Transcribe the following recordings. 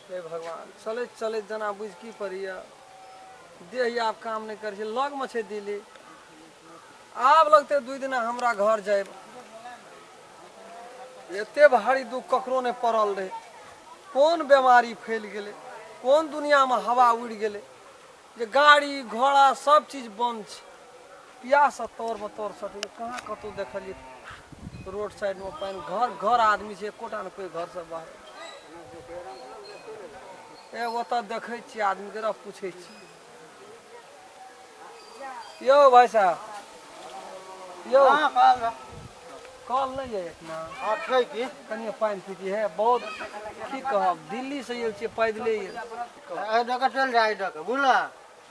हे भगवान, चलैत चलैत जेना बुझि की पड़ैया, देह आब काम नहि करै छै। लगमे छै दिल्ली, आब लगतै 2 दिना हमरा घर जायब। एते भारी दुख ककरो नहि पड़ल रहै। कोन बेमारी फैल गेलै, कोन दुनियामे हवा उड़ि गेलै जे गाड़ी घोड़ा सब चीज बंद छै। प्यास तोरमे तोर सटै, कहाँ कतहु देखलियै रोड साइडमे पानि। घर घर आदमी छै, एकोटा ने कोइ घरसँ बाहर। ए ओतऽ देखै छियै आदमीके, रह पूछै छियै। यौ भाई साहब, यौ कल नहीं है इतना छै की? कनिए पानि पीती है। बहुत की कहब, दिल्ली से आयल छियै, पैदले आयल। एहि दऽ कऽ चलि जा, एहि दऽ कऽ, बुझलह?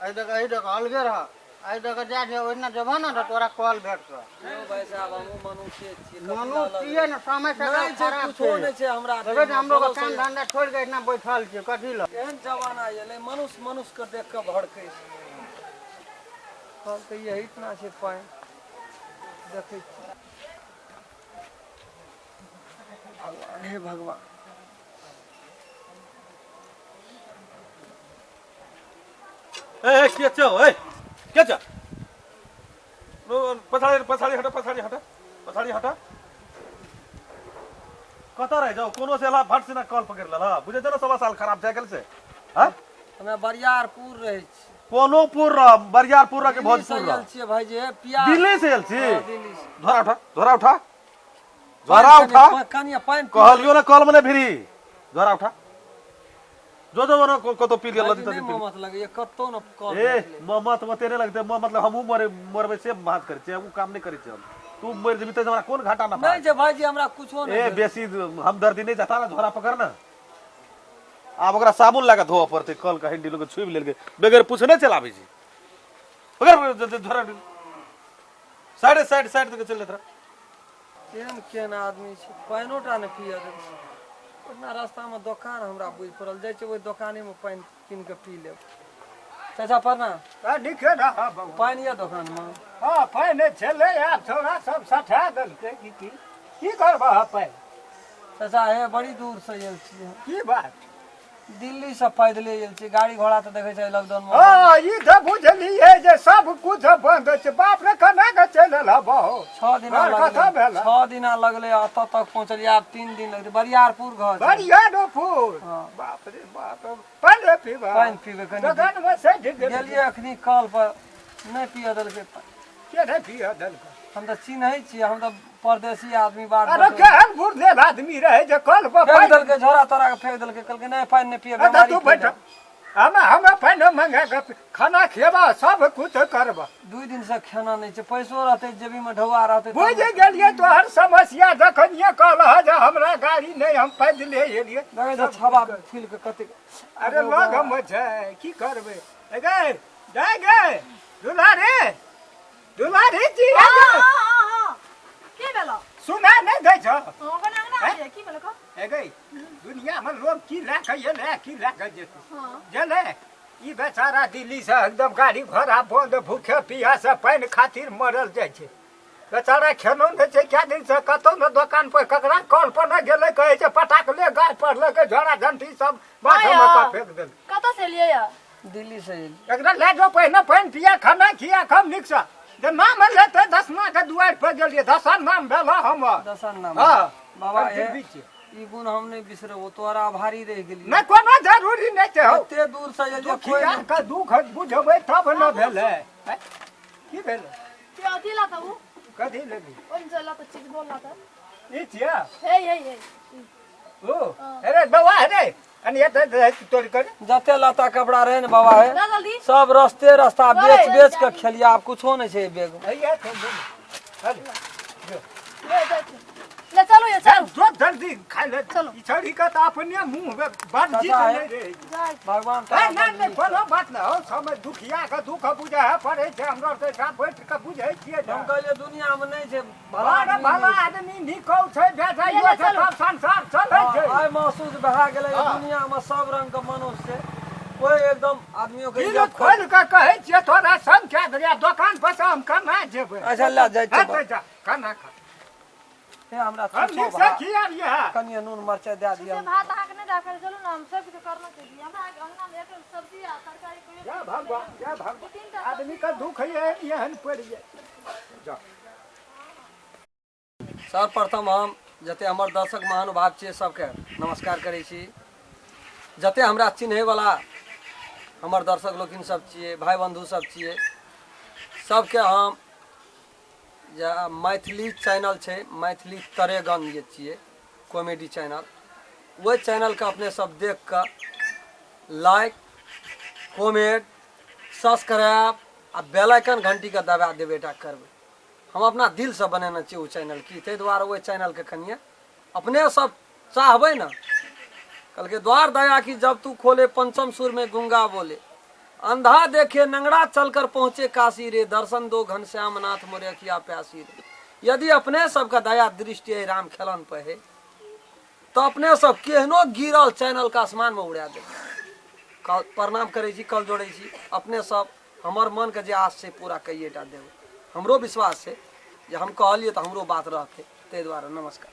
एहि दऽ कऽ, एहि दऽ कऽ अलगे रह। एहि दऽ कऽ जा, जे ओहिना जेबह ने तऽ तोरा कल भेटतह। यौ भाई साहब, हमहूँ मनुष्य छियै। मनुष्य छियै ने, समय नहि छै, खराब कुछो छै। नहि छै हमरा। देखै छी, हमरो के काम धंधा छोड़ि कऽ एहिना बैठल छियै कथी लए? एहन जमाना एलै, मनुष्य मनुष्य के देख कऽ भड़कै छै। कहलकै यही इतना छै पानि, देखै छियै। भगवान, हे भगवान। ए के छौ? ए के छ? पछाडि पछाडि हट, पछाडि हट, पछाडि हट। कतऽ रहि जाऊ? कोनो से भट सिना कल पकड़ि लेलह। बुझै छौ ने 1.25 साल खराब भए गेल से? हँ, हमे बरियारपुर रहै छी। कोनो पुर रह, बरियारपुर रह के दिल्ली से भोजपुर रह। आयल छियै भाईजी, हे पियास। दिल्ली से आयल छी? हँ, दिल्ली से। झोरा उठा, झोरा उठा, झोरा उठा। कनिए पानि पी। कहलियो ने कल में भिरी। झोरा उठा, जो जो न कतौ पी गेल। भाईजी, लदी नहि तदी पी। ममत लगैया कतौ ने कल ए भेटलै। ममत मते नहि लगतै। मतलब हमहूँ मरे मरबै से बात करै छियै, ओ काम नहि करै छियै हम। तू मरि जेबही तऽ हमरा कोन घाटा नफा? नहि छै भाईजी, हमरा कुछो नहि ए भेल। बेसी हमदर्दी नहि जाता ना, झोरा पकड़ ना। आब ओकरा साबुन लगा धोअ पड़तै। कल के हैंडल के छुबि लेलकै, बगैर पूछने चलाबै छै। पकड़ झोरा, साइड साइड साइड तक चलि जाइत रह। केहन केहन आदमी छै, पानिओ टा नहि पियऽ दै छै। ओतना रास्तामे दोकान हमरा बुझि पड़ल, जाइ छै ओहि दोकानेमे पानि कीन कऽ पी लेब। चाचा प्रणाम। नीके रह बौआ। पानि यऽ दोकानमे? हँ, पानि छलै, आब छौड़ा सब सठा देलकै। की की की करबह पानि? चाचा हे, बड़ी दूरसँ आयल छियै। की बात? दिल्लीसँ पैदले आयल छियै। गाड़ी घोड़ा तऽ देखै छै लॉकडाउनमे। हँ, ई तऽ बुझलियै जे सब कुछ बंद छै। बाप रे, केना कऽ चलि एलह बहो? 6 दिना घर कतऽ लगलै। भेल? 6 दिना लगलै, एतऽ तक पहुँचलियै। आब 3 दिन लगतै। बरियारपुर घर छै। बरियारपुर? हँ। बाप रे बाप, पानि पीबह? पानि पीबै कनि। दोकानमे सठि गेल। गेलियै अखनी कल पर, नहि पियऽ देलकै पानि। के नहि पियऽ देलकै? हम तऽ चिन्है छियै, हम तऽ परदेसी आदमी, बाट अरे बटोही। केहन बुढ़लेल आदमी रहै जे कल पर फेंक पानि देलकै, झोरा तोरा के फेंक देलकै। कहलकै नहि, पानि नहि पियऽ, अच्छा बेमारी तू बैठ, फैल। हमे पानि मंगा कऽ खाना खेबा, सब कुछ करबा। 2 दिन से खाना नहि छै। पैसो रहतै जेबी में, ढौआ रहतै तब बुझि गेलियै तोहर समस्या। जखनिये कहलह जे हमरा गाड़ी नहि, हम पैदले एलियै। देखै छै छाबा फूलि के कतेक। अरे लगमे छै, की करबै? ए गै, जाय गै दुलारे, दुलारे जी, हाँ, हाँ, हाँ, हाँ। की भेलो? सुना नहि दै छौ? हाँ, कने अंगना आबियै, की भेलो कह? ए गै, दुनियामे लोग की लए कऽ एलै, की लए कऽ जेतै? हाँ। गेलै ई बेचारा दिल्ली से एकदम गाड़ी घोड़ा बंद, भूखे पियासे पानि खातिर मरल जाइ छै बेचारा। खेनो नहि छै कए दिन से, कतौ ने दोकान पर, ककरा कल पर नहि गेलै। कहै छै पटाक ले गाछ पर लगे झोरा झंटी सब बाधमे आया। कऽ फेंक देल। कतऽ से एलियै या? दिल्ली से एलियै। एकरा लए जाओ, पहिने पानि पिया, खाना खिया कम नीकसँ। जे नाम लेतै, दसमा के दुआरि पर गेलियै, दसम नाम भेल हमर। दसन नाम? हाँ। बाबा हम हे, दिल्ली छियै। ई गुण हम नहि बिसरबो, तोहर आभारी रहि गेलियै। नहि, कोनो जरूरी नहि छै हौ। एते दूर से एलियै कोइ दुखिया नहि। के दुख बुझबै तब ने भेलै। हैं? की भेलै? के अथी ला तऽ उ कथी लेबही? ओहिमे से ला तऽ चीज बोल ला तऽ। ई छियै? हे हे हे। ओ अरे बौआ, अरे अरे एतऽ तोड़ कर। जते लत्ता कपड़ा रहै ने बाबा हे, ला जल्दी। सब रस्ते रास्ता अरे, बेच बेच के खेलियै। आब कुछो नहि छै बैग मे। हैया तो बोल, अरे ले जाइ छी। ले चलू ये, चलू। जो जल्दी खा ले। चलो। ई छौड़ी के तऽ अपने मुंह में बातचीत चाचा, नहि रहै छै। जाइ। भगवान ए, तोरा नहि नहि बड़ नीक। कोनो बात नहि हौ। समय दुखिया के दुख बुझै है पड़ै छै। हमरा आरके एहिठाम बैठ के बुझै छियै हम ने। कहलियै दुनिया मे नहि छै भला बड़ आदमी। भला नहि। आदमी निको छै, बेजाइयो ले, छै, चलो। तब संसार चलै छै। आइ महसूस भए गेलै जे हाँ। दुनिया मे सब रंग के मनुष्य छै। कोई एकदम आदमियों के दिल इज्जत कर। खोलि कऽ कहै छियै, तोरा संग कए देलियै। दोकान पर से हम केना जेबै? अच्छा लए जाइ हँ, छियै। तऽ जा, खाना खा। हे हमरा हम छुछो नीक से भात खियाबियै। कनिये नून मरचाइ दए दिअ। से भात अहाँके नहि दए चलू ने, हम सब किछु करना। जी। हमरा अंगना में एक सब्जी आ तरकारी कोई जय भगवान, जय भगवान। 2-3 टा आदमी का दुख है एहन पड़ि जाए। जा। सर्वप्रथम हम जते हमर दर्शक महानुभाव छियै सबके नमस्कार करै छी। जते हमरा चिन्हैवला हमर दर्शक लोकिन सब छियै, भाई बंधु सब छियै, सबके हम जे मैथिली चैनल छै, मैथिली तरेगन जे छियै कॉमेडी चैनल, ओहि चैनलके अपने सब देख कऽ लाइक कमेंट सब्सक्राइब आ बेल आइकन घंटीके दबा देबे टा करबै। हम अपना दिलसँ बनेने छियै ओ चैनल की, ताहि दुआरे ओहि चैनलके कनिए अपने सब चाहबै ने। कहलकै द्वार दया की जब तू खोले पंचम सुर में गुंगा बोले, अंधा देखे नंगड़ा चलकर पहुँचे काशी रे, दर्शन दो घनश्याम नाथ मोरे अखिया प्यासी रे। यदि अपने सबके दया दृष्टि है राम खेलन पे है तो अपने सब केहनो गिरल चैनल के आसमान में उड़ा दे। प्रणाम करै छी, कल जोड़ै छी। अपने सब हमर मन के जे आस छै पूरा कइए टा देबै। हमरो विश्वास छै जे हम कहलियै तऽ हमरो बात रहतै, ताहि दुआरे नमस्कार।